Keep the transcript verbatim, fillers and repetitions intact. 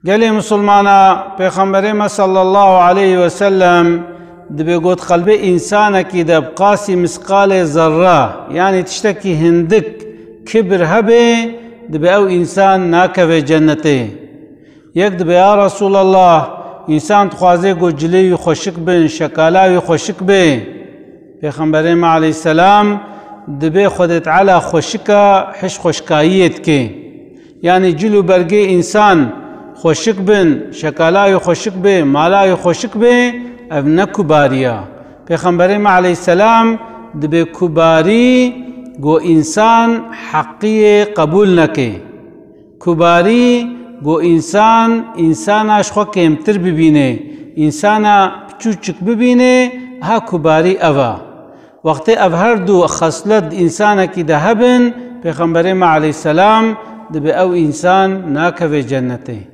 Gelê misilmana, Pêxemberê me sallallahu aleyhi ve sellem dibê got, qelbê însanekî de bi qasî misqalê zerre, yanî tiştekî hindik kibir hebe, dibê ew însan nakeve cennetê. Yek dibê, ya Resulallah, însan dixwaze ku cilê wî xweşik bin, şekala wî xweşik be. Pêxemberê me aleyhisselam dibê Xwedê Teala xweşika hiş xweşkayiyê dike. Yanî cil û bergê însan xweşik bin, şekala wî xweşik be, mala wî xweşik be, ev ne kubarî ya. Pêxemberê me aleyhisselam dibê kubarî ku însan heqiyê qebûl neke. Kubarî ku însan, însana ji xwe kêmtir bibîne, însana piçûçik bibîne, ha kubarî ev e. Wextê ev her du xeslet di însanekî de hebin, Pêxemberê me aleyhisselam dibê ew însan nakeve cennetê.